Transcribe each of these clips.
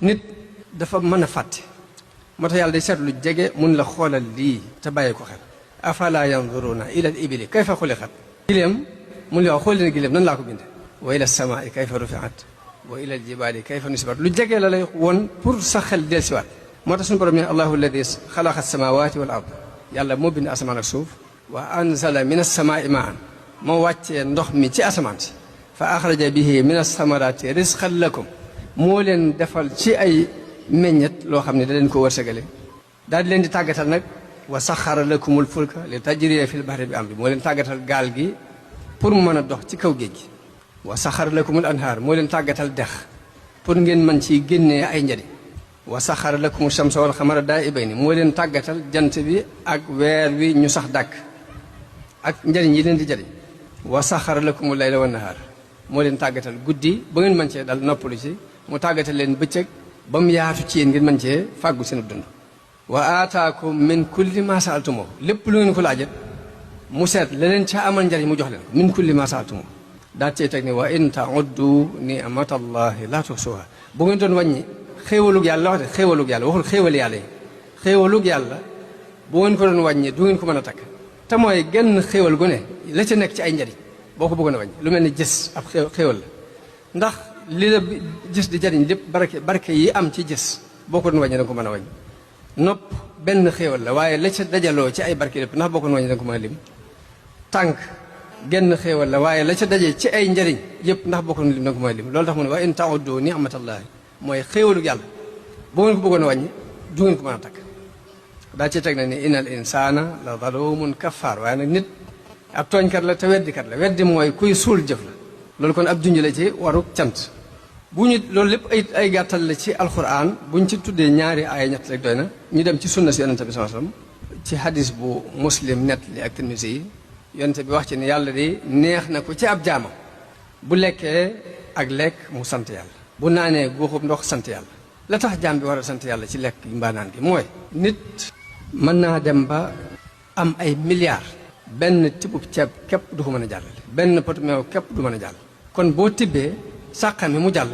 nit dafa mën a fàtte moo tax yàlla day seetlu jege mun la xoolal lii te bàyyi ko xel afala yanzuruna ila al ibili kayfa xuliqat giléem mun la wax xool leen giléem nan laa ko binde wa ila samaai kayfa rufiat wa ila al jibali kayfa nusibat lu jege la lay woon pour sa xel del siwaat moo tax suñu borom ne allahu alladi xalaqa samawati wal ard yàlla moo bind asamaan ak suuf wa anzala min as-samaai maan moo wàccee ndox mi ci asamaan si fa axraja bihi min as-samarati risqan lakum moo leen defal ci ay meññet loo xam ne da leen ko wërsëgale daal di leen di tàggatal nag wa saxara lakumul fulka li tajriya fil bahri bi amri moo leen tàggatal gaal gi pour mu mën a dox ci kaw géej gi wa saxara lakumul anhaar moo leen tàggatal dex pour ngeen mën ci génnee ay njëriñ wa saxara lakumu shamsa wal xamara daa'ibayni moo leen tàggatal jant bi ak weer wi ñu sax dàkk ak njëriñ yi leen di jëriñ wa saxara lakumul layla wan nahaar moo leen tàggatal guddi ba ngeen mën cee dal noppalu ci mu tàggatal leen bëccëg ba mu yaatu ci yéen ngeen mën cee fàggu seen dund wa aataakum min kulli ma saaltumoo lépp lu ngeen ko laajat mu seet la leen ca amal njariñ mu jox leen min kulli ma saaltumoo daa cee teg ne wa in tauddu nimatallahi la tuhsuha bu ngeen doon wàññi xéewalug yàlla wax de xéewalug yàlla waxul xéewal yàlla yi xéewalug yàlla bu ngeen ko doon wàññi du ngeen ko mën a takk te mooy genn xéewal gu ne la ca nekk ci ay njariñ boo ko bëggoon a wàññi lu mel ni gis ab xéewal la ndax li la gis di jariñ lépp barke yi am ci gis boo ko doon wàññi da nga ko mën a wàññi nopp benn xéewal la waaye la ca dajaloo ci ay barke lépp ndax boo ko doon wàññi da nga ko mën a lim tànk genn xéewal la waaye la ca daje ci ay njariñ yëpp ndax boo ko doon lim da nga ko mën a lim loolu tax mu ne wa in ta'uddu ni'matallahi mooy xéewalug yàlla boo ngeen ko bëggoon a wàññi du ngeen ko mën a takk daa ci teg na ni innal insana la zalumun kaffaar waaye nag nit ab tooñkat la te weddikat la weddi mooy kuy suul jëf la loolu kon ab junj la ci waru cant bu ñu loolu lépp ay gàttal la ci alquran buñ ci tuddee ñaari aaya ñett rek doy na ñu dem ci sunna si yonente bi sallallahu alayhi wasallam ci hadis bu muslim net li ak Tirmisi yi yonente bi wax ci ne yàlla di neex na ko ci ab jaamam bu lekkee ak lekk mu sant yàlla bu naanee guuxub ndox sant yàlla la tax jaam bi war a sant yàlla ci lekk gi mbaa naan gi mooy nit mën naa dem ba am ay milliards benn tibub ceeb képp du ko mën a jàllale benn pot meew képp du mën a jàll kon boo tibbee sàqam mi mu jàll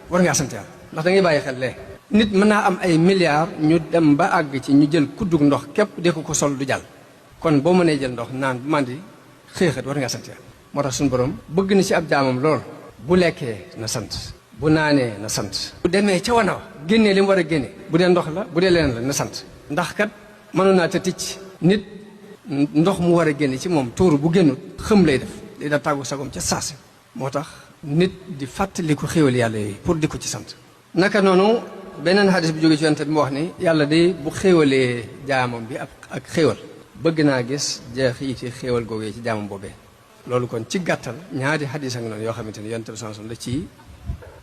war ngaa sant yàlla ndax da ngay bàyyi xel lee nit mën naa am ay milliards ñu dem ba àgg ci ñu jël kuddug ndox képp de ko sol du jàll kon boo mënee jël ndox naan bu mandi xëexat war ngaa sant yàlla moo tax suñu borom bëgg na ci ab jaamam lool bu lekkee na sant bu naanee na sant bu demee ca wana wa génnee li mu war a génne bu dee ndox la bu dee leneen la na sant ndax kat mënoon naa te ticc nit ndox mu war a génne ci moom tuuru bu génnut xëm lay def day da tàggu sagom ca saasi moo tax nit di fàttali ko xéwal yàlla yooyu pour di ko ci sant naka noonu beneen xadis bi jóge ci yonent bi mu wax ni yàlla day bu xéwalee jaamam bi ak xéwal bëgg naa gis jeexiti xéwal googee ci jaamam boobee loolu kon ci gàttal ñaari xadis ak noonu yoo xamante ni yonent bi sallallahu alayhi wasallam la ci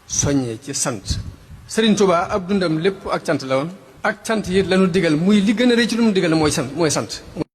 soññee ci sant Sëriñ Tuubaa ab dundam lépp ak cant la woon ak cant yi lañu digal muy li gën a rëy ci lu mu digal mooy sant